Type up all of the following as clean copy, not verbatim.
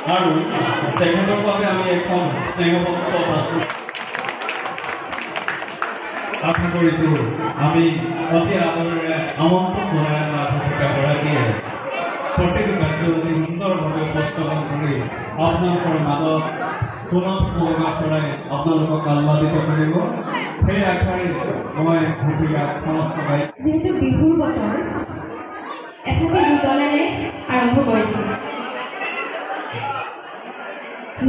আৰু তেখেতৰ বাবে আমি এখন স্নেহপত্ৰ প্ৰস্তুত আশা কৰিছোঁ। আমি অতি আদৰেৰে আমন্ত্ৰণ জনাই অনা ঘোষিকাগৰাকীয়ে প্ৰতিটো কাৰ্যসূচী সুন্দৰভাৱে উপস্থাপন কৰি আপোনালোকৰ মাজত সোণত সুৱগা চৰাই আপোনালোকক আহ্লাদিত কৰিব, সেই আশাৰে মই ঘোষিকাক সমস্ত যিহেতু বিহুৰ বতৰ, এফালে দুজনেৰে আৰম্ভ কৰিছোঁ।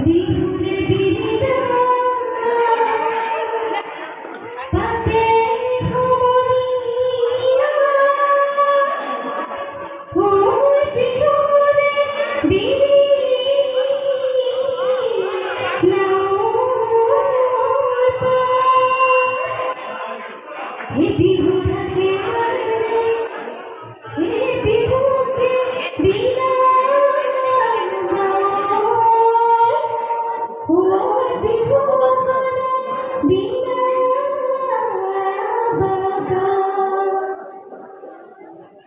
বিহুৰে বিৰিণা পাতে সমনীয়া, ঐ বিহুৰে বিৰিণা হে বিহু থাকে হে বিহুকে বিনা বিহু বিনা।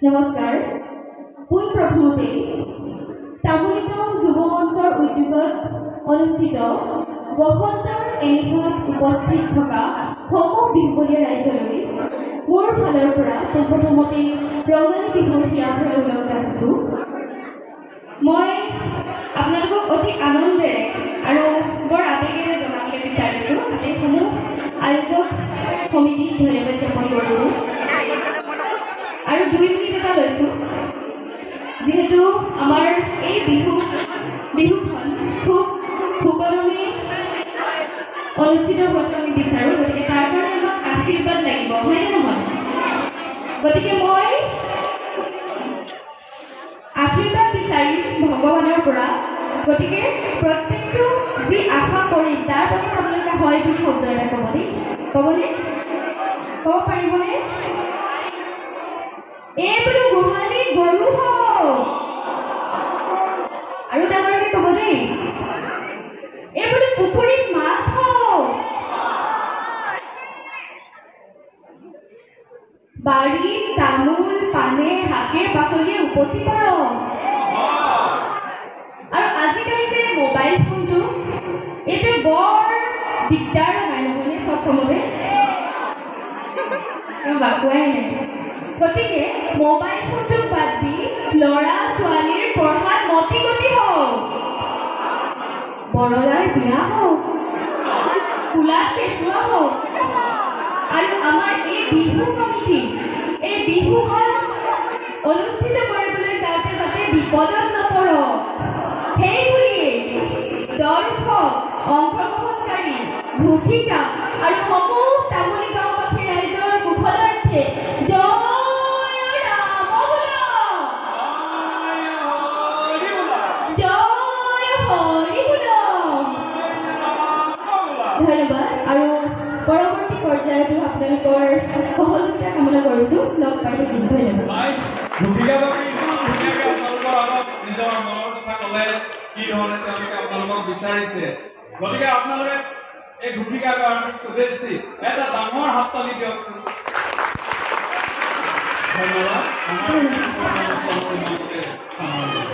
নমস্কাৰ। পোনপ্ৰথমতেই তামুলীগাঁও যুৱ মঞ্চৰ উদ্যোগত অনুষ্ঠিত বসন্তৰ এনিশাত উপস্থিত থকা সমূহ বিহুবলীয়া ৰাইজলৈ মোৰ ফালৰ পৰা পোনপ্ৰথমতেই ৰঙালী বিহুৰ হিয়া ভৰা ওলগ যাচিছোঁ। মই আপোনালোকক অতি আনন্দেৰে আৰু বৰ আৱেগেৰে জনাবলৈ বিচাৰিছোঁ, এইসমূহ আয়োজক সমিতিক ধন্যবাদ জ্ঞাপন কৰিছোঁ। আৰু 2 মিনিট এটা লৈছোঁ, যিহেতু আমাৰ এই বিহুখন খুব সুকলমে অনুষ্ঠিত হোৱাটো আমি বিচাৰোঁ, গতিকে তাৰ কাৰণে আমাক আশীৰ্বাদ লাগিব, হয়নে নহয়? গতিকে মই আশীৰ্বাদ বিচাৰিম ভগৱানৰ পৰা। গতিকে প্ৰত্যেকটো যি আশা কৰিম তাৰ পাছত আপোনালোকে হয় বুলি শব্দ এটা ক'ব দেই, ক'বনে? ক'ব পাৰিবনে? এই বোলো গোহালি গৰু হওক, আৰু ডাঙৰকে ক'ব দেই। এই বোলো পুখুৰীত মাছ হওক, বাৰীত তামোল পানে শাকে পাচলিয়ে উপচি পৰক। আৰু আজিকালি যে মোবাইল ফোনটো, এইটো বৰ দিগদাৰ লগাই নহয়নে চব কামতে? ৰ'বা, কোৱাই নাই। গতিকে মোবাইল ফোনটোক বাদ দি ল'ৰা ছোৱালীৰ পঢ়াত মতি গতি হওক, বৰলাৰ বিয়া হওক, কোলাত কেঁচুৱা হওক। আৰু আমাৰ এই বিহু কমিটি, এই বিহুখন অনুষ্ঠিত কৰিবলৈ যাওঁতে যাতে বিপদত নপৰক, সেই বুলিয়েই দৰ্শক, অংশগ্ৰহণকাৰী, ঘোষিকা আৰু সমূহ তামুলী গাঁওবাসী ৰাইজৰ কুশলাৰ্থে জয় ৰাম বোলা, জয় হৰি বোলা। ধন্যবাদ। আৰু পৰৱৰ্তী পৰ্যায়তো আপোনালোকৰ সহযোগিতা কামনা কৰিছোঁ। লগ পাই থাকিম। ধন্যবাদ। ঘোষিকাগৰাকী ইমান ধুনীয়াকৈ আপোনালোকৰ আগত নিজৰ মনৰ কথা ক'লে, কি ধৰণে তেওঁলোকে আপোনালোকক বিচাৰিছে। গতিকে আপোনালোকে এই ঘোষিকাগৰাকীক উদ্দেশ্যি এটা ডাঙৰ হাততালি দিয়কচোন। ধন্যবাদ। আমাৰ অনুষ্ঠানটো ইমানতে সামৰণি।